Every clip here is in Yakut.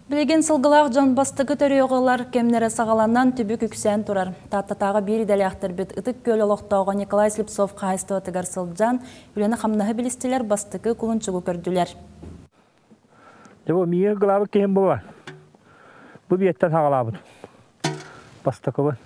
Билигин сылгылаах дьон бастакы төрүөҕү ылар кэмнэрэ саҕаланан, түбүк үксээн турар. Тааттатааҕы биир идэлээхтэрбит Ытык Күөл олохтооҕо Николай Слепцов хаһаайыстыбатыгар сылдьан, үлэни-хамнаһы билистилэр, бастакы кулунчугу көрдүлэр. Дьэ бу миигин кылаабыт киһим бу Бу биэттэн саҕалаабыт. Бастакыбын.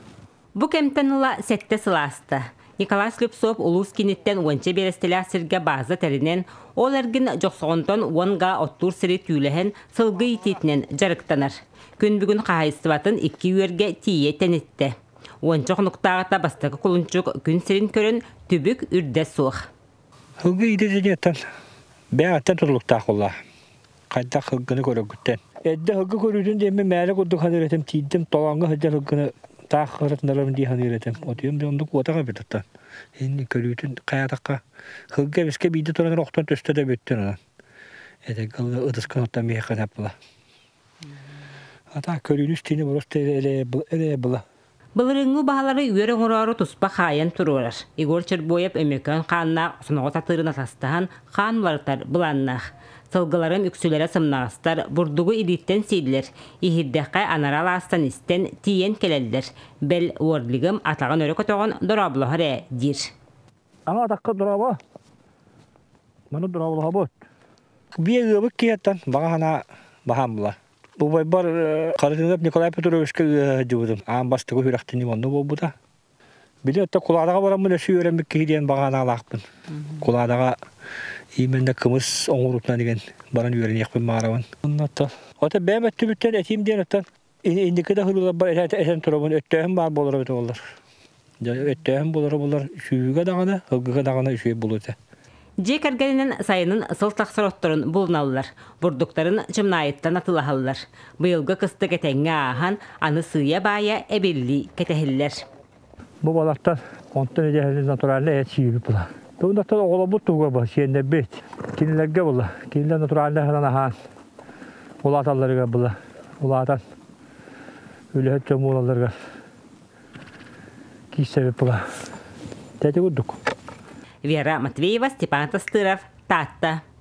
Бу кэмтэн ыла сэттэ сыл ааста. Николай Слепцов улуус кииниттэн уонча биэрэстэлээх сиргэ бааза тэринэн, ол эргин Дьохсоҕонтон уон га оттуур сири түүлэһэн сылгы иитиитинэн дьарыктанар. Күн бүгүн хаһаайыстыбатын икки үөргэ тиийэ тэниттэ. Уонча хонуктааҕыта бастакы кулунчук күн сирин көрөн түбүк үрдэ суох. Сылгы иитиититтэн бэйэҕиттэн тутулуктаах буолла. Хайдах сылгыны көрөргүттэн. Эрдэ сылгы көрүүтүн диэммин мээлэ курдук саныыр этим, тиийдим толооҥҥо сылдьар сылгыны таах ырытынарым дии саныыр этим. Отуйум да оннук уотах эбит оттон. Инни көрүүтүн хайаатахха сылгы эмискэ биирдэ туран охтон түстэ да бүттүн онон. Этэҥҥэ ытыскын оттон миэхэ была. А так көрүүнү истиини просто элэ была. Былырыыҥҥы убаһалары үөр оҥороору туспа хаайан туруорар. Егор Чербоев Өймөкөөн хааннаах соноҕос атыырын атастаһан хаан уларытар былааннаах. Сылгыларым үксүлэрэ сымнаҕастар, бурдугу илииттэн сииллэр, иһирдэххэ анараа алаастан истэн, тиийэн кэлэллэр. Бэл, Уорлигым атаҕын өрө көтөҕөн дорооболоһор ээ диир. Ама атахха дорообо. Маны дорооболоһобут. Биэ ыабыт киһиттэн баҕа санаа баһаам була. Убайбар Харитонов Николай Петровичка ыа сылдьыбытым. Аан бастакы үрэхтиним онно буолбута. Били өттө Кулаадаҕа бараммын өссө үөрэммит киһи диэн баҕа санаалаахпын. Кулаадаҕа именно кымыс оҥоруутунан деген баран үөрэниэхпин баҕарабын. Онно Ото бэйэм өттүбүттэн этиим диэн оттон инники да хырыыларбар этэн турабын өттөөһүн баар буолар эбит буоллар. Өттөөһүн буолара буолар сүүһүгэ даҕаны, ылгыга даҕаны үчүгэй буолуо этэ. Дьиэ кэргэнинэн сайынын сыл тахсар отторун булуналлар, бурдуктарын Чымнаайыттан атыылаһаллар. Быйылгы кыстык этэҥҥэ ааһан, аны сыыйа-баайа эбиллии кэтэһиллэр. Бу балартан онтон идэһэлин натуральный эт сиибит була. Тугунаттан оҕолорбут туһугар була, сиэннэрбит. Кинилэргэ була. Кинилэр натуральный аһынан аһаан улааталларыгар була. Улаатан үлэһит дьон буолалларыгар киирсэбит була. Тэти курдук. Вера Матвеева, Степан Тастыров, Таатта.